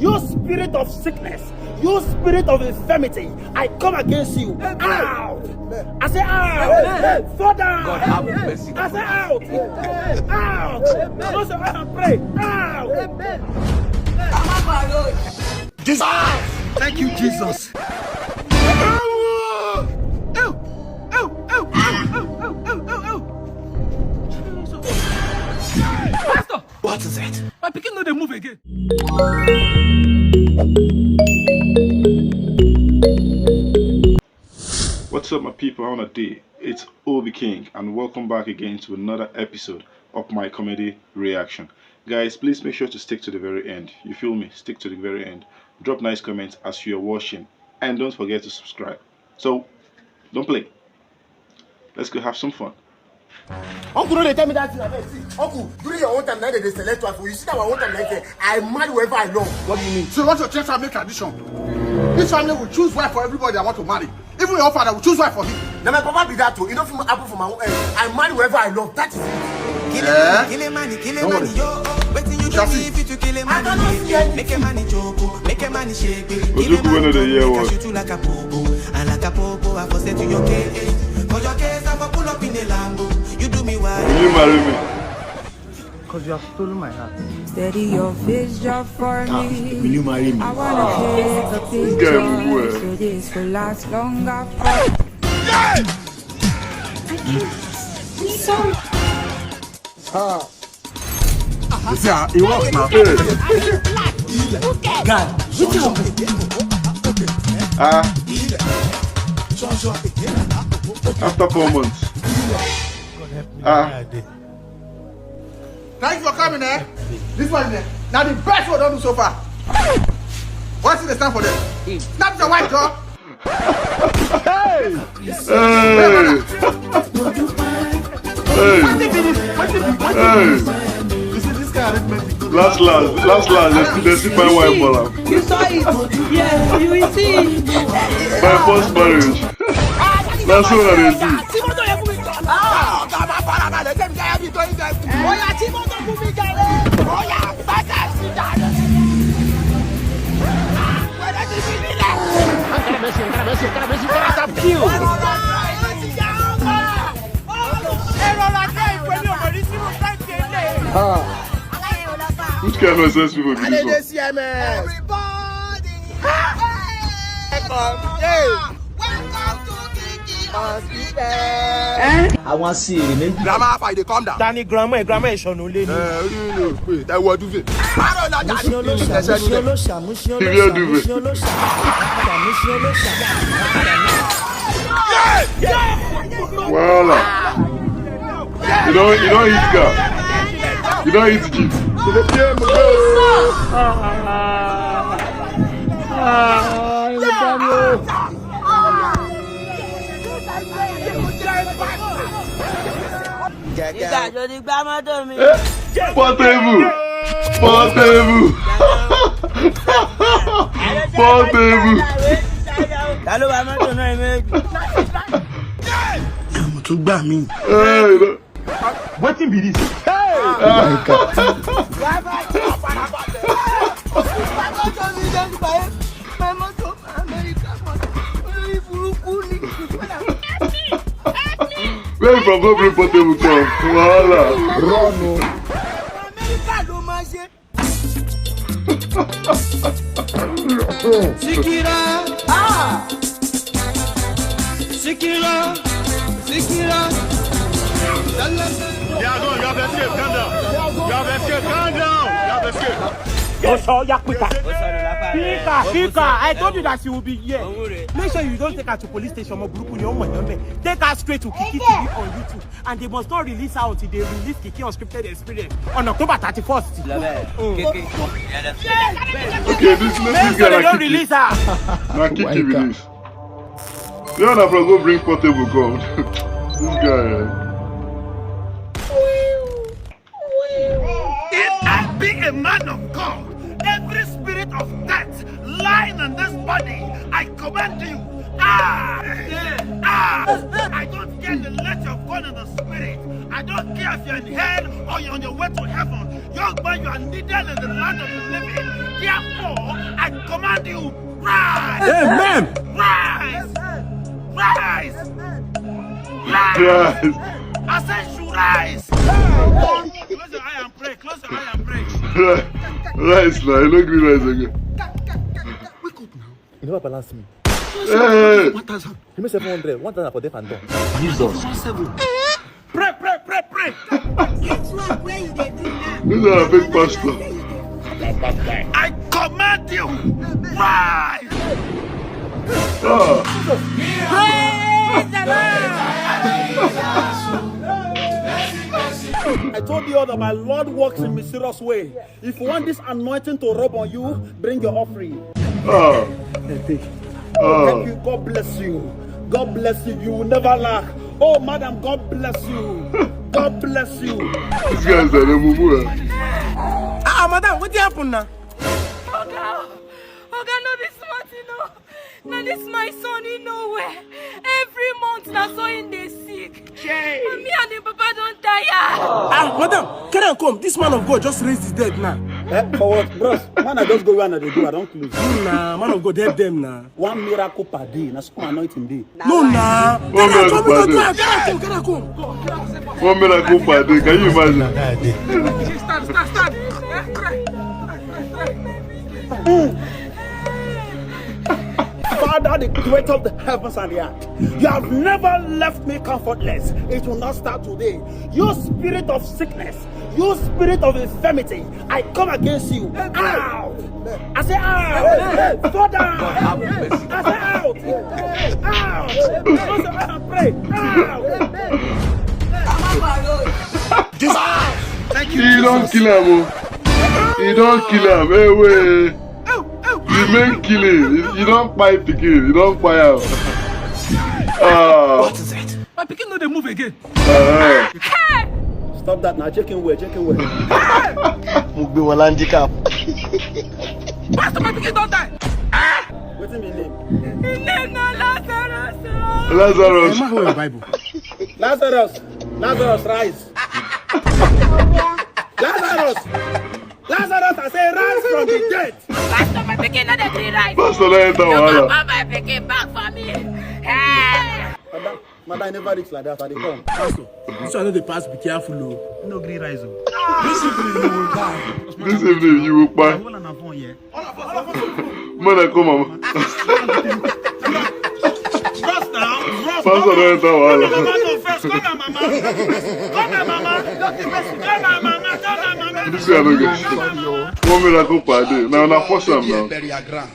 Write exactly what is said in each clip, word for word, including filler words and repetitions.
You spirit of sickness, you spirit of infirmity, I come against you. Out! I say out! Fall down! God have mercy. I say out! Out! I say out and pray! Out! Jesus! Thank you, Jesus. Pastor! What is it? My pikin no dey move again. What's up, my people? How una dey? It's Obi King, and welcome back again to another episode of my comedy reaction. Guys, please make sure to stick to the very end. You feel me? Stick to the very end. Drop nice comments as you are watching, and don't forget to subscribe. So, don't play. Let's go have some fun. Uncle, no dey tell me that thing, abeg. See, uncle, during your own time, now they dey select wife. You see that our own time like that. I marry whoever I love. What do you mean? So you want your church to make tradition? This family will choose wife for everybody I want to marry. Even your father will choose wife for him. Now my papa be that too. You don't feel happen for my own head. I marry whoever I love. That is it. Kill a man, kill a man, yo. Wetin you do me if you kill a man? Make a man choke, make a man shake. Ojukwu wey no dey hear word. Shoot you like a popo, and like a popo, I for set to your case. For your case, I for pull up in a Lambo. You do me why? Will you marry me? Because you have stolen my heart. Steady your face, drop for me. Will you marry me? I wanna take a picture so this will last longer. For You see, ah, it works now. Hey. Guy, wetin happen? Ah. After four months. Ah. Thanks for coming, eh? This one, eh? Now the best we don do so far. What's the stand for them? Snap your white girl. Hey! Hey! Hey! Hey! Last, last, last, last, they still, they still find wife for am. You saw it. Yes, you will see it. My first marriage. That's what I dey do. Ah, ọ̀gá máa fara balẹ̀, kẹ́mi jáyà bí tó ń bẹ. Ó yá, tí mọ́tò fún mi jàre. Ó yá, bàtà sí jàre. Wẹ́rẹ́ ti fi mí lẹ̀. Ẹ rọra ká ìpè ní ọmọ ní zero five K lè. Which kind of nonsense people be this one? C M S. Everybody. Welcome. Hey. Welcome to Kiki Hospital. Àwọn sí èrè méjì. Grandma, how far you dey come down? Ta ni grandma ẹ̀? Grandma ẹ̀ ṣọ̀nù lé ni. Ẹ, orí mi ò pé, ẹ wọ dúfè. Báwo la jà ní ìlú ìṣẹ̀ṣẹ̀ nílẹ̀? If you do it. Wahala. You don't, you don't eat girl. You don't eat gift. Ah, ah, ah, Nígbà tó ti gbá mọ́tò mi. Portable. Portable. Portable. Ta ló wa mọ́tò náà, ẹ méjì? Àwọn tó gbà mí. Hey, no. Wetin be this? Hey! Ah. My God. Wá mọ́tò mi lẹ́nu báyìí. My mọ́tò America mọ́tò. Olórí burúkú ni. Where you from go bring portable come? Wahala. Run o. America ló máa ṣe. Sikira. Ah! Sikira. Sikira. They are gone. You have escaped. Calm down. You have escaped. Calm down. You have escaped. Oṣó ya pika. Pika, pika. I told you that she will be here. Make sure you don't take her to police station. Ọmọ burúkú ni, ọmọ yẹn bẹ́ẹ̀. Take her straight to Kiki T V on YouTube, and they must not release her until they release Kiki Unscripted Experience on October thirty-first. Mm. Okay, this, this guy na Kiki. Make sure they don't release her. Na Kiki be this. Where una from go bring portable come? This guy, eh? If I be a man of God, every spirit of death lying in this body, I command you, ah, ah, I don't care the letter of God in the spirit. I don't care if you're in hell or you're on your way to heaven. Young man, you are needed in the land of the living. Therefore, You rise! Amen! Rise! Rise! Rise! Rise! I said you rise! Close your eye and pray. Close your eye and pray. Rise now. You no gree rise again. Wake up now. You never balance me. Hey! One thousand. Give me seven hundred. One thousand for deaf and dumb. Jesus. One seven. Pray, pray, pray, pray. This one wey you dey do now. This is a big pastor. I command you, rise. Ah. Praise the Lord. I told you all that my Lord works in mysterious way. If you want this anointing to rub on you, bring your offering. Ah. Hey, take. Ah. Thank you. God bless you. God bless you. You will never lack. Oh, madam, God bless you. God bless you. These guys are the mumu. Ah, madam, wetin happen now? Oga, Oga, no be small thing o. Na this my son, he no well. Every month na so he dey sick. Shey. And me and him papa don tire. Ah, madam, carry am come. This man of God just raise the dead now. Eh, for what? Bros, man, I just go where I dey go. I don close. No, na, man of God, help them now. One miracle per day. Na so anointing dey. No, na. One miracle per day. Carry am come, carry am come, carry am come. One miracle per day. Can you imagine? Start, start, start. Father, the creator of the heavens and the earth, you have never left me comfortless. It will not start today. You spirit of sickness, you spirit of infirmity, I come against you. Out! I say out! Fall down! I say out! Out! Close your eyes and pray! Out! Thank you, Jesus. He don kill am o. He don kill am. Hey, wait. The main killing. You don kpai pikin. You don kpai am. Ah. What is it? My pikin no dey move again. Uh-huh. Hey! Stop that now. Check him well. Check him well. Mo gbé wọn handicap. Pastor, my pikin don die. Wetin be him name? Him name na Lazarus. Lazarus. Hey, ma, hold your Bible. Lazarus. Lazarus, rise. Lazarus, Lazarus, I say rise from the dead. Pastor, my pikin no dey gree rise. Pastor, no enter wahala. Papa, my pikin back for me. Hey! Madam, madam, I never reach like that. I dey come. Pastor, this one no dey pass. Be careful o. No gree rise o. This evening you will die. This evening you will die. Hold on, phone here. Mother, come, mama. Bros now, bros. Pastor don enter wahala. Call na mama, no, first. Call na mama. Call na mama. Call na mama. Call na mama. This guy no get. One miracle per day. Now, na force am now. Bury your ground.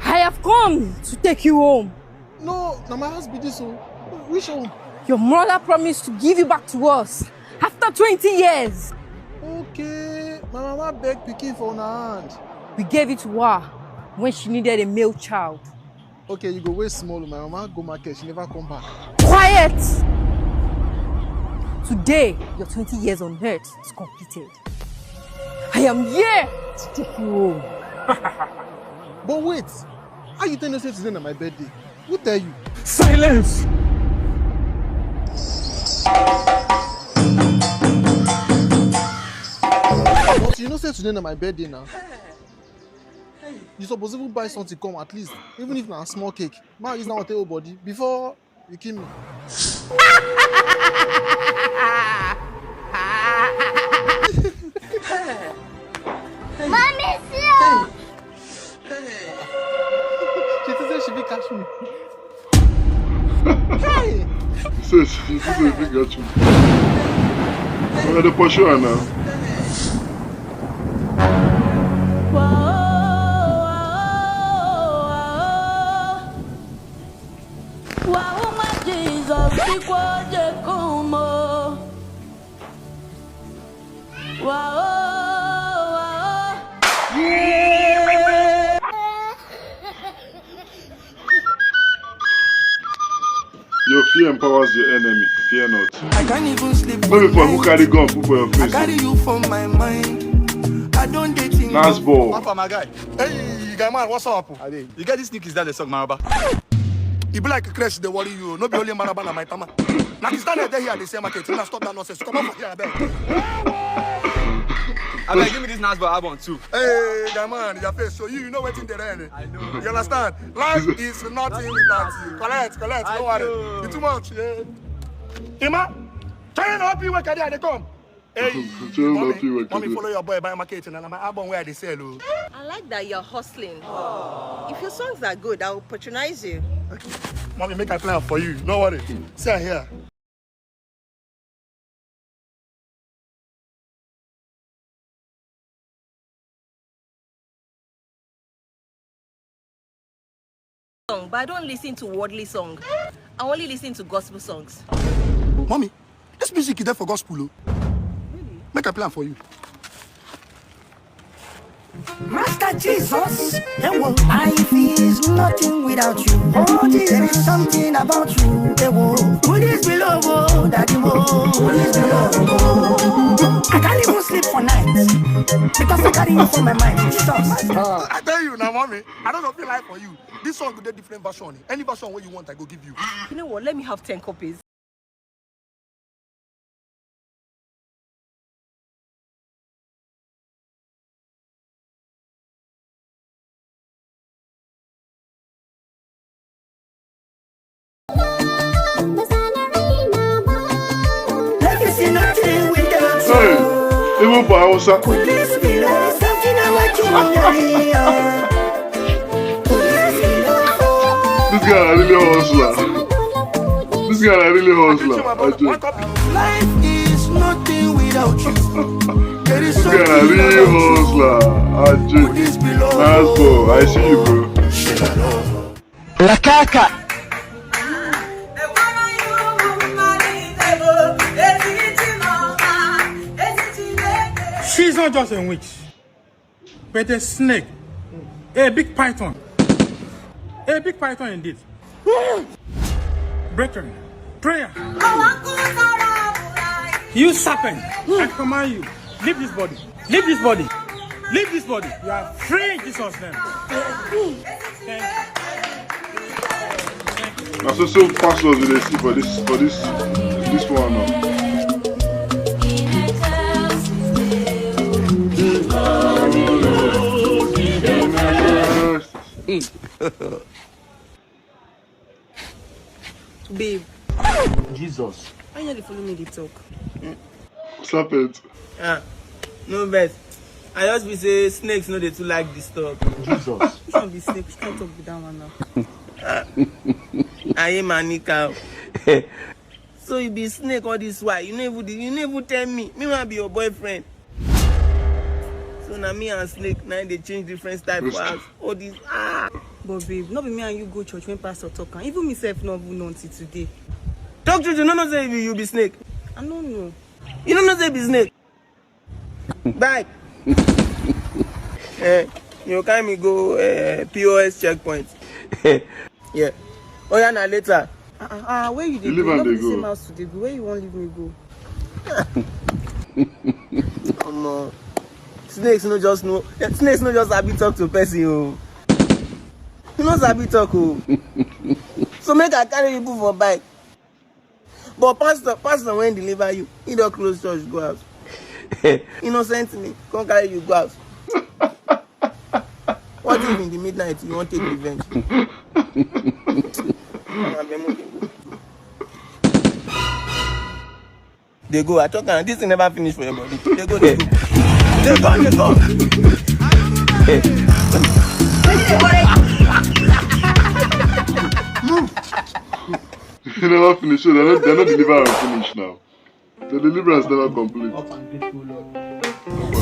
I have come to take you home. No, na my house be this o. Which home? Your mother promised to give you back to us after twenty years. Okay, my mama beg pikin for una hand. We gave it to her when she needed a male child. Okay, you go wait small. My mama go market, she never come back. Quiet! Today, your twenty years on earth is completed. I am here to take you home. But wait, how you tell me say today na my birthday? Who tell you? Silence! But you know say today na my birthday now. You suppose even buy something come at least, even if na small cake. Ma, use that one take hold body before you kill me. Mommy, see you. She think say she fit catch me. Hey! She say she, she say she fit catch me. But I dey pursue her now. Wow, my Jesus, biko je come o. Wow, wow, yeah. Your fear empowers your enemy. Fear not. I can't even sleep. No be for who carry gun put for your face. I carry you for my mind. I don't date in. Last ball. Alpha, my guy. Hey, guy man, what's up? You get this new kiss that the song, Maraba? E be like crash dey worry you. No be only Maraba na my tama. Na this time I dey here, I dey sell market. Una stop that nonsense. Come out for here, abeg. Abeg, give me this nice boy album too. Hey, that man, your face show you, you know wetin dey run. I know. You understand? Life is nothing without you. Collect, collect, no worry. You too much. Yeah. Ima, turn up you wake, I dey come. Hey, Turn up mommy, you wake, mommy, I dey. Follow your boy buy market and na my album where I dey sell. Oh. I like that you're hustling. If your songs are good, I will patronize you. Mommy, make I plan for you. No worry. See her here. Song, but I don't listen to worldly song. I only listen to gospel songs. Mommy, this music is there for gospel. Oh. Make I plan for you. Master Jesus, ewo, life is nothing without you. Oh Jesus, there is something about you. Ewo, who is below, oh, daddy, oh, who is below, oh. I can't even sleep for night because I carry you for my mind. Jesus. I tell you now, mommy, I don't know if I lie for you. This song go get different version. Any version where you want, I go give you. You know what? Let me have ten copies. Life is nothing without you. Hey, even for Hausa. This below something I want to carry on. This guy na really hustler. This guy na really hustler. I just, Life is nothing without you. There is this guy na something really about you. Hustler. I just, This below. Nice boy. I see you, bro. She's not just a witch, but a snake, a big python, a big python indeed. Brethren, prayer. You serpent, I command you, leave this body, leave this body, leave this body. You are free in Jesus' name. Thank you. Na so so pastors we dey see for this, for this, this one now. Babe, Jesus. why you no dey follow me dey talk? Serpent. Ah, no vex. I just be say snakes no dey too like disturb. Jesus. Which one be snake? Which kind talk be that one now? Aye manika. So you be snake all this while. You never you never tell me. Me wan be your boyfriend. So na me and snake na dey change different style for house. All this ah. But babe, no be me and you go church when pastor talk am. Even me sef no even know until today. Talk truth, you no know say you, you be snake. I no know. You no know say you be snake. Bye. Eh, you carry me go eh, P O S checkpoint. Yeah. Oh yeah, na later. Ah, ah, ah, where you dey You leave go? am No dey be the same go. House you dey go. Where you wan leave me go? Omo. Snakes no just know. Eh, snakes no just sabi talk to person o. You no sabi talk o. So make I carry you put for bike. But pastor, pastor when deliver you, he don close church go house. Innocent me, come carry you go house. What if in the midnight you wan take revenge? Dey go, I talk am, this thing never finish for your body. Dey go, dey go. Dey go, dey go. You never finish, so they no, they no deliver am finish now. The deliverance never complete. Up and grateful Lord.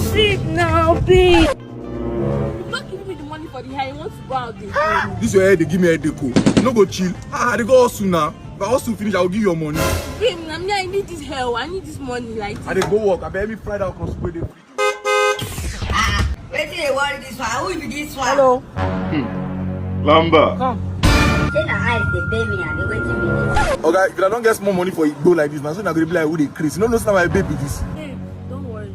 Sleep now, babe. You not giving me the money for the hair. You want to go out there. This your head, they give me headache. Oh. You no go chill. Ah, they go hustle now. If I hustle finish, I will give you your money. Babe, na me, I need this hair. I need this money like this. I dey go work. I bet every Friday I'll come spray the free. Wetin dey worry this one? Who be this one? Hello. Lamba. Say na eyes dey pay me and dey wetin be this. Oga, if I don't get small money for Igbo like this, now so na go dey be like who dey craze. You no know say na my baby this. Babe, don't worry.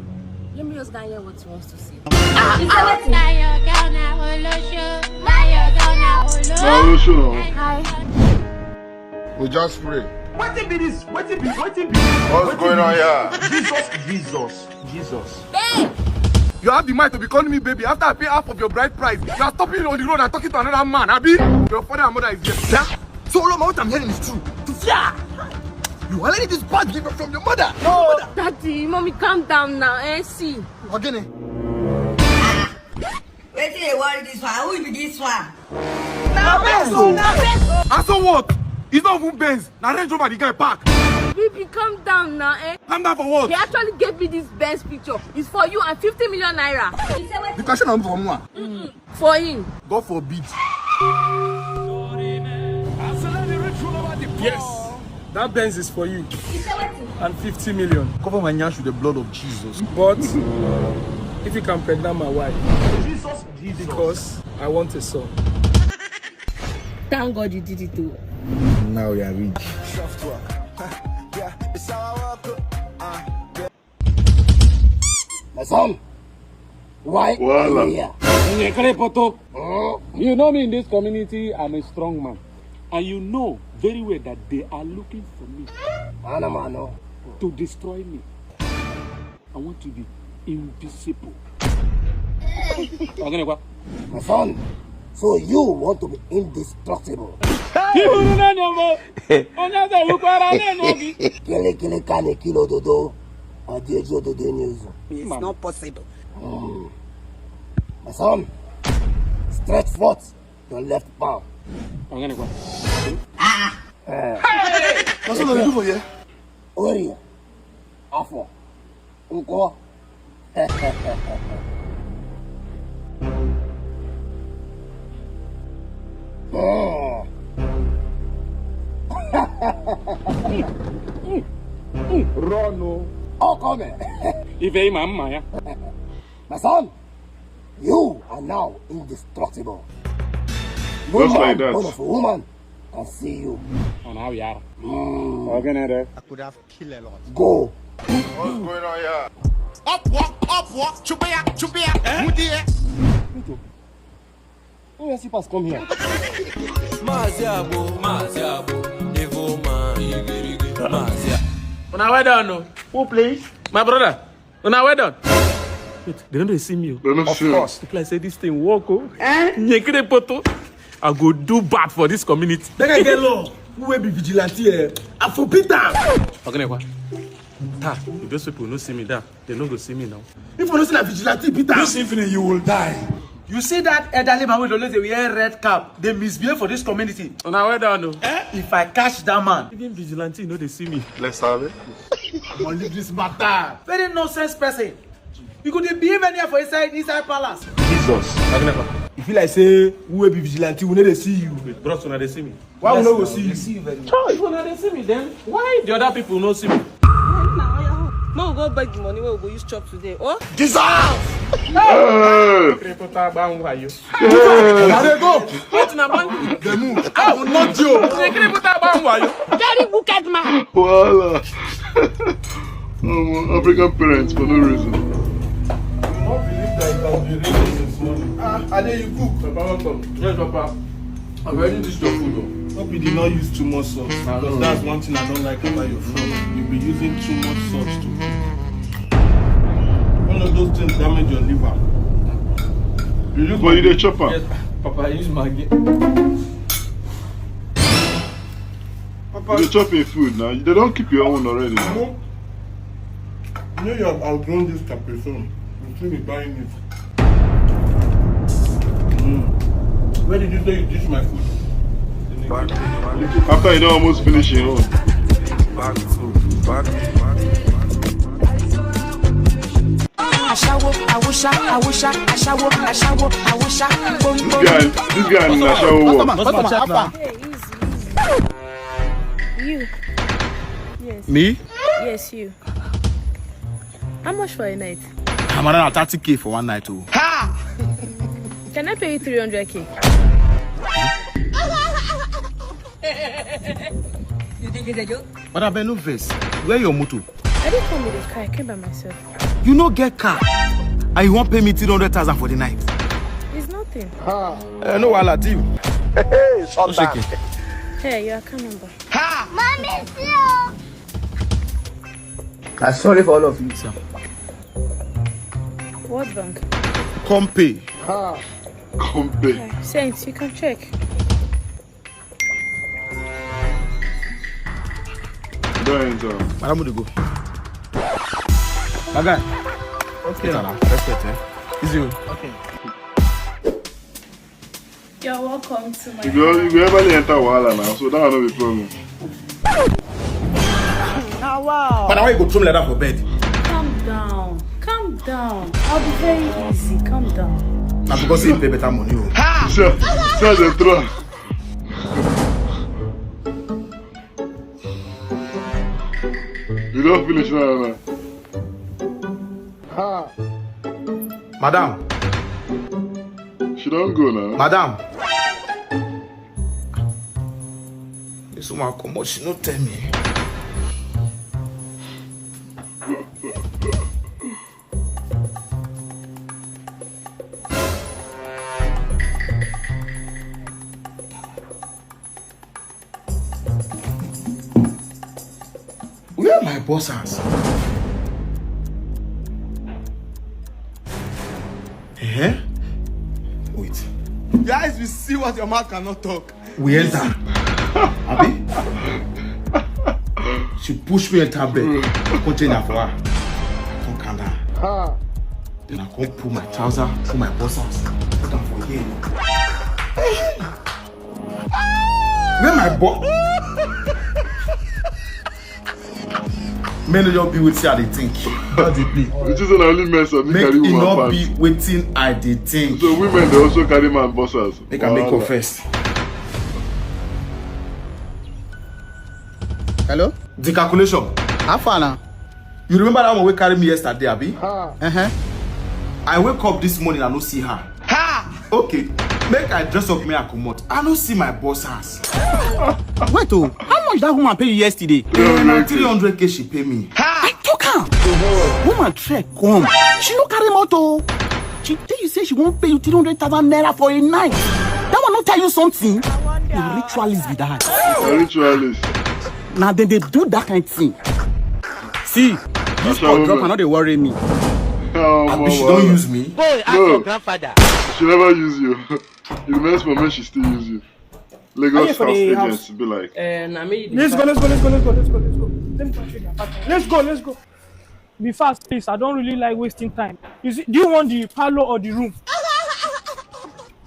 Let me just go and hear what he wants to say. He say wetin? Na Olosho. Hi. We just pray. Wetin be this? Wetin be? Wetin be? What's going on here? Jesus, Jesus, Jesus. You have the mind to be calling me baby after I pay half of your bride price. You are stopping on the road and talking to another man, Abi? Your father and mother is here. Yeah? So, Loma, what I'm hearing is true. To fear! You already this bad gift from your mother. No! Daddy, mommy, calm down now, eh? See. Again, eh? Wetin dey worry this one? Who be this one? And so what? It's not even Benz. Na Range Rover the guy park. Baby, calm down now, eh? Calm down for what? He actually gave me this Benz picture. It's for you and fifty million naira. The question I'm for more. For him. God forbid. Yes, that Benz is for you. And fifty million. Cover my nyash with the blood of Jesus. But if you can pregnant my wife, Jesus, Jesus. Because I want a son. Thank God you did it too. Now you are rich. My son, why Voila. are you here? Nyekere poto. You know me in this community, I'm a strong man. And you know very well that they are looking for me Ana mano. To destroy me. I want to be invisible. Ogenekwa. My son, so you want to be indestructible? Onye eze rukwara n'enu gị. Kili kili kani kilo dodo. Adiejo dodo news. It's not possible. My son, stretch forth your left palm. Ogenekwa. That's what I do for you. Ori, Afo, Nko. Run o. Okome. Ife ịma mma ya. My son, you are now indestructible. No Just like man that. Born of a woman can see you. Ọ na-awụ ya ara. Mm, Ogenere. go. What's going on here? Up walk, up walk, chubea, chubea, mudie. Who your slippers come here? Maazị Agbo, Maazị Agbo, evil man, igirigi, Maazị Agbo. Una well done o. Who please? My brother. Una well done. Wait, they don't dey see me o. They don't see you. People like say this thing work o. Nyekere poto. I go do bad for this community. That guy get law. Who will be vigilante? Eh? I for beat am. Ogenekwa. Ta, if those people no see me down, they no go see me now. If you no see na vigilante beat am. This evening you will die. You see that elderly man wey dey always dey wear red cap, dey misbehave for this community. Una well done o. Eh? If I catch that man, even vigilante no dey see me. Let's have it. I wan leave this matter. Very nonsense person. You go dey behave anyhow for inside inside palace. Jesus. Ogenekwa. You feel like say we wey be vigilante, we no dey see you. Wait, bros, una dey see me? Why we no go see you? If una dey see me, then why the other people no see me? No, go beg the money we go use chop today. Oh? Hey! Reporter, bang, why you? Now they go. Wait, na bang. They move. I will not you. Reporter, bang, why you? Very wicked man. Voila. Um, African parents for no reason. You don't believe that you can be rich this morning. Ah, and then you cook. Papa, welcome. Yes, Papa. I'm ready to this your food, though. Hope you did not use too much salt. Because that's one thing I don't like about your food. You be using too much salt too. One of those things damage your liver. You use But you Maggi? dey chop am. Yes, Papa, I use Maggi. Papa, You dey chop your food now. They don't keep your own already now. No. You know you have outgrown this caprison. You still be buying it. Where did you say you ditch my food? After you don't almost finish your own. Ashawo, awusha, awusha, ashawo, ashawo, awusha, bom, This guy, this guy in Ashawo work. What's up, man? Hey, easy, easy. You. Yes. Me? Yes, you. How much for a night? I'm around thirty K for one night. Oh. Can I pay you three hundred K? You think it's a joke? But I beg no vex. Where your motor? I didn't come with a car. I came by myself. You no get car. And you wan pay me three hundred thousand for the night. It's nothing. Uh, no wahala, deal. Hey, No shake it. Hey, your account number. Mommy, I'm sorry for all of you. What bank? Come pay. Compay. Saints, you can check. Don't enter. Madam, we dey go. My guy. Okay. Later now. Respect, eh? Easy. Okay. You're welcome to my. You go, you go ever enter wahala now, so that one no be problem. Now, wow. But why you go throw me like that for bed? Calm down. Calm down. I'll be very easy. Calm down. Na because you pay better money o. So, so the throne. You don't finish now, now. Madam, She don't go now. madam. This woman comot, she no tell me. Where my boss house? Eh? Wait. Guys, we see what your mouth cannot talk. We enter. Abi? She push me enter bed. Come change her for her. Come calm down. Then I come pull my trouser, pull my boss house. Put am for here. Where my boss? Men no just be wetin I dey think. How dey play? Which is only men sabi Make carry e woman no pants. Be wetin I dey think. So women dey also carry man boss house. Make I make Wahala. Up first. Hello? The calculation. How far now? You remember that one wey carry me yesterday, abi? Uh-huh. I wake up this morning, I no see her. Ha! Okay, make I dress up, make I comot. I no see my boss house. Wait, oh, how much that woman pay you yesterday? Eh, na three hundred k she pay me. I talk am. Woman trek come. She no carry motor. She tell you say she wan pay you three hundred thousand naira for a night. That one no tell you something? Na ritualist be that. A ritualist. Na dem dey do that kind thing. See, this Ashawo call drop man. I no dey worry me. Oh, Abi she don use me? Go and ask No. Your grandfather. She never use you. You mess for me, she still use you. Lagos for house the agents house? Be like. Uh, na me you dey Let's go, find. Let's go, let's go, let's go, let's go, let's go. Let me go and check the apartment. Let's go, let's go. Be fast, please. I don't really like wasting time. You see, do you want the parlor or the room?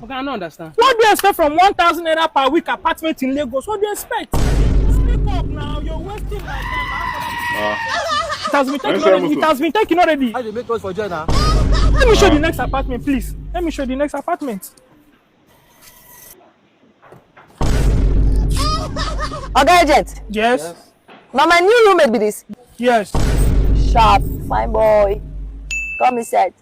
Okay, I don't understand. What do you expect from one thousand naira per week apartment in Lagos? What do you expect? Speak up now. You're wasting my time. Ah. It has been taken Yes, already. It Hamilton. Has been taken already. How you dey make noise for joy now? Let me show the next apartment, please. Let me show the next apartment. Oga agent, Yes. Na my new roommate be this. Yes. Sharp, fine boy. Come inside.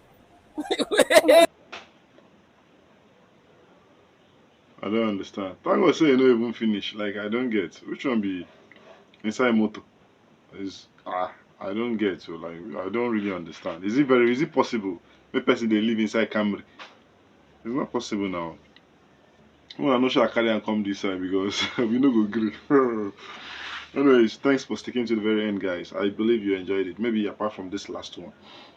I don't understand. Thank God say you no even finish. Like, I don't get which one be inside motor. Is ah, I don't get. So, like, I don't really understand. Is it very? Is it possible? Make person dey live inside Camry. It's not possible now. Well, I'm not sure I carry and come this side because we no go gree. Anyways, thanks for sticking to the very end, guys. I believe you enjoyed it. Maybe apart from this last one,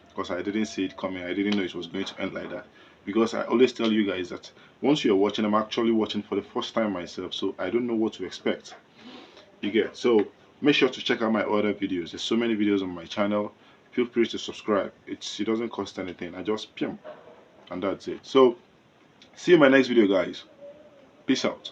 because I didn't see it coming. I didn't know it was going to end like that. Because I always tell you guys that once you're watching, I'm actually watching for the first time myself, so I don't know what to expect. You get? So make sure to check out my other videos. There's so many videos on my channel. Feel free to subscribe. It's, it doesn't cost anything. I just pium, and that's it. So see you in my next video, guys. Peace out.